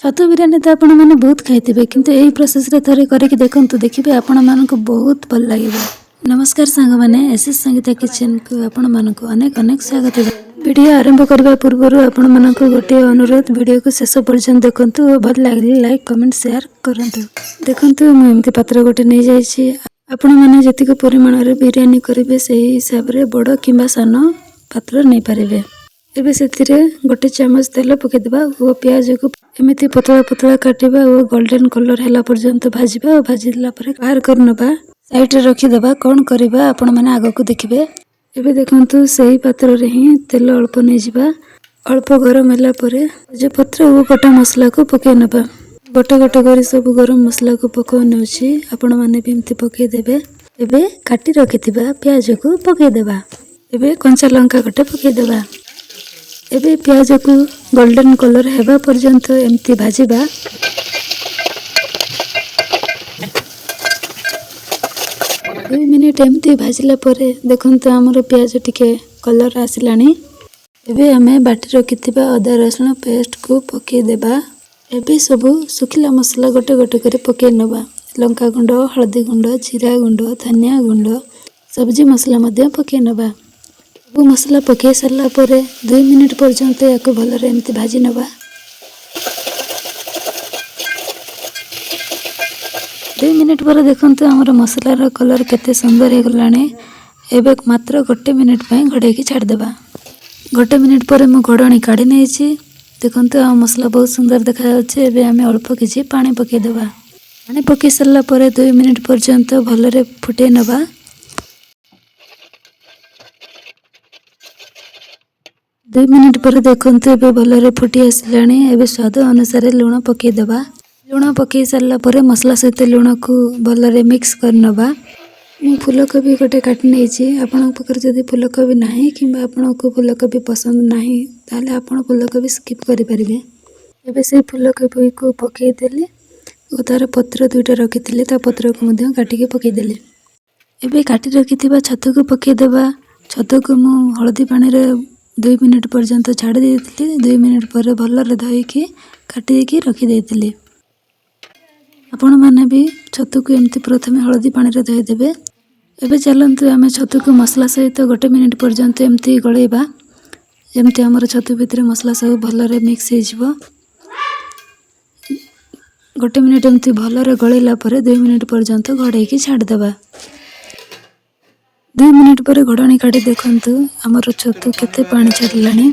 ଛତୁ ବିରିୟାନୀ ତ ଆପଣମାନେ ବହୁତ ଖାଇଥିବେ, କିନ୍ତୁ ଏହି ପ୍ରୋସେସ୍ରେ ଥରେ କରିକି ଦେଖନ୍ତୁ, ଦେଖିବେ ଆପଣମାନଙ୍କୁ ବହୁତ ଭଲ ଲାଗିବ। ନମସ୍କାର ସାଙ୍ଗମାନେ, ଏସ୍ ଏସ୍ ସଙ୍ଗୀତା କିଚେନ୍କୁ ଆପଣମାନଙ୍କୁ ଅନେକ ଅନେକ ସ୍ୱାଗତ। ଭିଡ଼ିଓ ଆରମ୍ଭ କରିବା ପୂର୍ବରୁ ଆପଣମାନଙ୍କୁ ଗୋଟିଏ ଅନୁରୋଧ, ଭିଡ଼ିଓକୁ ଶେଷ ପର୍ଯ୍ୟନ୍ତ ଦେଖନ୍ତୁ ଓ ଭଲ ଲାଗିଲେ ଲାଇକ୍, କମେଣ୍ଟ, ସେୟାର କରନ୍ତୁ। ଦେଖନ୍ତୁ, ମୁଁ ଏମିତି ପାତ୍ର ଗୋଟେ ନେଇଯାଇଛି। ଆପଣମାନେ ଯେତିକି ପରିମାଣରେ ବିରିୟାନୀ କରିବେ, ସେହି ହିସାବରେ ବଡ଼ କିମ୍ବା ସାନ ପାତ୍ର ନେଇପାରିବେ। ଏବେ ସେଥିରେ ଗୋଟେ ଚାମଚ ତେଲ ପକାଇଦେବା ଓ ପିଆଜକୁ ଏମିତି ପତଳା ପତଳା କାଟିବା ଓ ଗୋଲ୍ଡେନ୍ କଲର୍ ହେଲା ପର୍ଯ୍ୟନ୍ତ ଭାଜିବା ଓ ଭାଜିଦେଲା ପରେ ବାହାର କରିନେବା, ସାଇଡ଼୍ରେ ରଖିଦେବା। କ'ଣ କରିବା, ଆପଣମାନେ ଆଗକୁ ଦେଖିବେ। ଏବେ ଦେଖନ୍ତୁ, ସେହି ପାତ୍ରରେ ହିଁ ତେଲ ଅଳ୍ପ ନେଇଯିବା। ଅଳ୍ପ ଗରମ ହେଲା ପରେ ତେଜପତ୍ର ଓ ଗୋଟା ମସଲାକୁ ପକାଇ ନେବା। ଗୋଟେ ଗୋଟେ କରି ସବୁ ଗରମ ମସଲାକୁ ପକାଇ ନେଉଛି, ଆପଣମାନେ ବି ଏମିତି ପକାଇଦେବେ। ଏବେ କାଟି ରଖିଥିବା ପିଆଜକୁ ପକାଇଦେବା। ଏବେ କଞ୍ଚା ଲଙ୍କା ଗୋଟେ ପକାଇଦେବା। ଏବେ ପିଆଜକୁ ଗୋଲ୍ଡେନ୍ କଲର୍ ହେବା ପର୍ଯ୍ୟନ୍ତ ଏମିତି ଭାଜିବା। 2 ମିନିଟ୍ ଏମିତି ଭାଜିଲା ପରେ ଦେଖନ୍ତୁ, ଆମର ପିଆଜ ଟିକେ କଲର୍ ଆସିଲାଣି। ଏବେ ଆମେ ବାଟି ରଖିଥିବା ଅଦା ରସୁଣ ପେଷ୍ଟକୁ ପକାଇଦେବା। ଏବେ ସବୁ ଶୁଖିଲା ମସଲା ଗୋଟେ ଗୋଟେ କରି ପକାଇ ନେବା। ଲଙ୍କା ଗୁଣ୍ଡ, ହଳଦୀ ଗୁଣ୍ଡ, ଜିରା ଗୁଣ୍ଡ, ଧନିଆ ଗୁଣ୍ଡ, ସବଜି ମସଲା ମଧ୍ୟ ପକାଇ ନେବା। ସବୁ ମସଲା ପକାଇ ସାରିଲା ପରେ 2 ମିନିଟ୍ ପର୍ଯ୍ୟନ୍ତ ୟାକୁ ଭଲରେ ଏମିତି ଭାଜି ନେବା। 2 ମିନିଟ୍ ପରେ ଦେଖନ୍ତୁ, ଆମର ମସଲାର କଲର୍ କେତେ ସୁନ୍ଦର ହେଇଗଲାଣି। ଏବେ ମାତ୍ର ଗୋଟେ ମିନିଟ୍ ପାଇଁ ଘୋଡ଼େଇକି ଛାଡ଼ିଦେବା। ଗୋଟେ ମିନିଟ୍ ପରେ ମୁଁ ଘୋଡ଼ଣୀ କାଢ଼ି ନେଇଛି। ଦେଖନ୍ତୁ, ଆମ ମସଲା ବହୁତ ସୁନ୍ଦର ଦେଖାଯାଉଛି। ଏବେ ଆମେ ଅଳ୍ପ କିଛି ପାଣି ପକାଇଦେବା। ପାଣି ପକାଇ ସାରିଲା ପରେ 2 ମିନିଟ୍ ପର୍ଯ୍ୟନ୍ତ ଭଲରେ ଫୁଟେଇ ନେବା। 2 ମିନିଟ୍ ପରେ ଦେଖନ୍ତୁ, ଏବେ ଭଲରେ ଫୁଟି ଆସିଲାଣି। ଏବେ ସ୍ୱାଦ ଅନୁସାରେ ଲୁଣ ପକାଇଦେବା। ଲୁଣ ପକାଇ ସାରିଲା ପରେ ମସଲା ସହିତ ଲୁଣକୁ ଭଲରେ ମିକ୍ସ କରିନେବା। ମୁଁ ଫୁଲକୋବି ଗୋଟେ କାଟି ନେଇଛି। ଆପଣଙ୍କ ପାଖରେ ଯଦି ଫୁଲକୋବି ନାହିଁ କିମ୍ବା ଆପଣଙ୍କୁ ଫୁଲକୋବି ପସନ୍ଦ ନାହିଁ, ତାହେଲେ ଆପଣ ଫୁଲକୋବି ସ୍କିପ୍ କରିପାରିବେ। ଏବେ ସେଇ ଫୁଲକୋବିକୁ ପକାଇଦେଲି ଓ ତା'ର ପତ୍ର ଦୁଇଟା ରଖିଥିଲି, ତା ପତ୍ରକୁ ମଧ୍ୟ କାଟିକି ପକାଇଦେଲି। ଏବେ କାଟି ରଖିଥିବା ଛତୁକୁ ପକାଇଦେବା। ଛତୁକୁ ମୁଁ ହଳଦୀ ପାଣିରେ 2 ମିନିଟ୍ ପର୍ଯ୍ୟନ୍ତ ଛାଡ଼ି ଦେଇଥିଲି। 2 ମିନିଟ୍ ପରେ ଭଲରେ ଧୋଇକି କାଟିକି ରଖିଦେଇଥିଲି। ଆପଣମାନେ ବି ଛତୁକୁ ଏମିତି ପ୍ରଥମେ ହଳଦୀ ପାଣିରେ ଧୋଇଦେବେ। ଏବେ ଚାଲନ୍ତୁ, ଆମେ ଛତୁକୁ ମସଲା ସହିତ ଗୋଟେ ମିନିଟ୍ ପର୍ଯ୍ୟନ୍ତ ଏମିତି ଗୋଳେଇବା, ଯେମିତି ଆମର ଛତୁ ଭିତରେ ମସଲା ସବୁ ଭଲରେ ମିକ୍ସ ହେଇଯିବ। ଗୋଟେ ମିନିଟ୍ ଏମିତି ଭଲରେ ଗୋଳେଇଲା ପରେ 2 ମିନିଟ୍ ପର୍ଯ୍ୟନ୍ତ ଘୋଡ଼େଇକି ଛାଡ଼ିଦେବା। 2 ମିନିଟ୍ ପରେ ଘୋଡ଼ଣୀ କାଢ଼ି ଦେଖନ୍ତୁ, ଆମର ଛତୁ କେତେ ପାଣି ଛାଡ଼ିଲାଣି।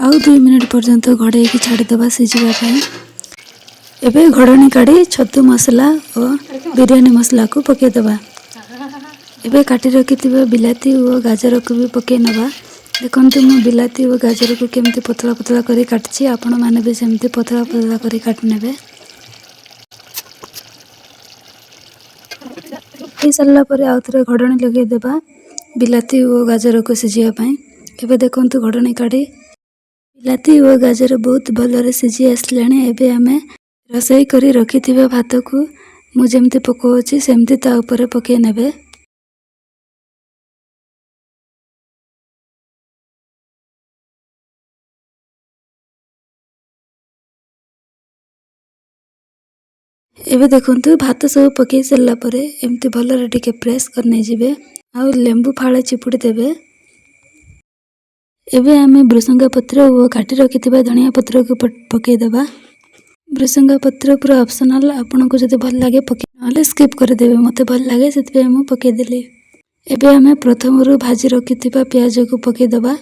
ଆଉ 2 ମିନିଟ୍ ପର୍ଯ୍ୟନ୍ତ ଘୋଡ଼େଇକି ଛାଡ଼ିଦେବା ସିଝିବା ପାଇଁ। ଏବେ ଘୋଡ଼ଣୀ କାଢ଼ି ଛତୁ ମସଲା ଓ ବିରିୟାନୀ ମସଲାକୁ ପକାଇଦେବା। ଏବେ କାଟି ରଖିଥିବା ବିଲାତି ଓ ଗାଜରକୁ ବି ପକାଇ ନେବା। ଦେଖନ୍ତୁ, ମୁଁ ବିଲାତି ଓ ଗାଜରକୁ କେମିତି ପତଳା ପତଳା କରି କାଟିଛି। ଆପଣମାନେ ବି ସେମିତି ପତଳା ପତଳା କରି କାଟି ନେବେ। ହେଇସାରିଲା ପରେ ଆଉ ଥରେ ଘୋଡ଼ଣୀ ଲଗାଇଦେବା ବିଲାତି ଓ ଗାଜରକୁ ସିଝିବା ପାଇଁ। ଏବେ ଦେଖନ୍ତୁ, ଘୋଡ଼ଣୀ କାଢ଼ି ବିଲାତି ଓ ଗାଜର ବହୁତ ଭଲରେ ସିଝି ଆସିଲାଣି। ଏବେ ଆମେ ରୋଷେଇ କରି ରଖିଥିବା ଭାତକୁ ମୁଁ ଯେମିତି ପକାଉଛି, ସେମିତି ତା ଉପରେ ପକାଇ ନେବେ। ଏବେ ଦେଖନ୍ତୁ, ଭାତ ସବୁ ପକାଇ ସାରିଲା ପରେ ଏମିତି ଭଲରେ ଟିକେ ପ୍ରେସ୍ କରି ନେଇଯିବେ ଆଉ ଲେମ୍ବୁ ଫାଳେ ଚିପୁଡ଼ି ଦେବେ। ଏବେ ଆମେ ଭୃସଙ୍ଗା ପତ୍ର ଓ କାଟି ରଖିଥିବା ଧନିଆ ପତ୍ରକୁ ପକାଇଦେବା। ଭୃସଙ୍ଗା ପତ୍ର ପୁରା ଅପସନାଲ୍। ଆପଣଙ୍କୁ ଯଦି ଭଲ ଲାଗେ ପକାଇ, ନହେଲେ ସ୍କିପ୍ କରିଦେବେ। ମୋତେ ଭଲ ଲାଗେ, ସେଥିପାଇଁ ମୁଁ ପକାଇଦେଲି। ଏବେ ଆମେ ପ୍ରଥମରୁ ଭାଜି ରଖିଥିବା ପିଆଜକୁ ପକାଇଦେବା।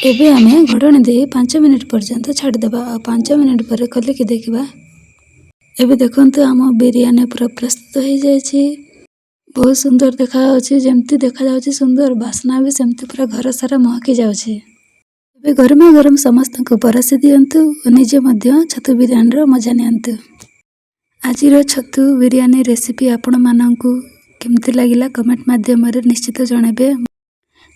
ଏବେ ଆମେ ଘୋଡ଼ଣୀ ଦେଇ 5 ମିନିଟ୍ ପର୍ଯ୍ୟନ୍ତ ଛାଡ଼ିଦେବା ଆଉ 5 ମିନିଟ୍ ପରେ ଖୋଲିକି ଦେଖିବା। ଏବେ ଦେଖନ୍ତୁ, ଆମ ବିରିୟାନୀ ପୁରା ପ୍ରସ୍ତୁତ ହେଇଯାଇଛି। ବହୁତ ସୁନ୍ଦର ଦେଖାଯାଉଛି। ଯେମିତି ଦେଖାଯାଉଛି ସୁନ୍ଦର, ବାସ୍ନା ବି ସେମିତି ପୁରା ଘର ସାରା ମହକି ଯାଉଛି। ଏବେ ଗରମା ଗରମ ସମସ୍ତଙ୍କୁ ପରସି ଦିଅନ୍ତୁ ଓ ନିଜେ ମଧ୍ୟ ଛତୁ ବିରିୟାନୀର ମଜା ନିଅନ୍ତୁ। ଆଜିର ଛତୁ ବିରିୟାନୀ ରେସିପି ଆପଣମାନଙ୍କୁ କେମିତି ଲାଗିଲା, କମେଣ୍ଟ ମାଧ୍ୟମରେ ନିଶ୍ଚିତ ଜଣାଇବେ।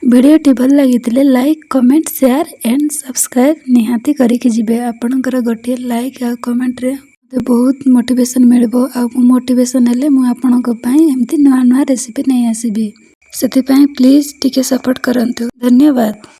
ଭିଡ଼ିଓଟି ଭଲ ଲାଗିଥିଲେ like, comment, share and subscribe ନିହାତି କରିକି ଯିବେ। ଆପଣଙ୍କର ଗୋଟିଏ ଲାଇକ୍ ଆଉ କମେଣ୍ଟରେ ମୋତେ ବହୁତ ମୋଟିଭେସନ୍ ମିଳିବ ଆଉ ମୁଁ ମୋଟିଭେସନ୍ ହେଲେ ମୁଁ ଆପଣଙ୍କ ପାଇଁ ଏମିତି ନୂଆ ନୂଆ ରେସିପି ନେଇ ଆସିବି। ସେଥିପାଇଁ ପ୍ଲିଜ୍ ଟିକେ ସପୋର୍ଟ କରନ୍ତୁ। ଧନ୍ୟବାଦ।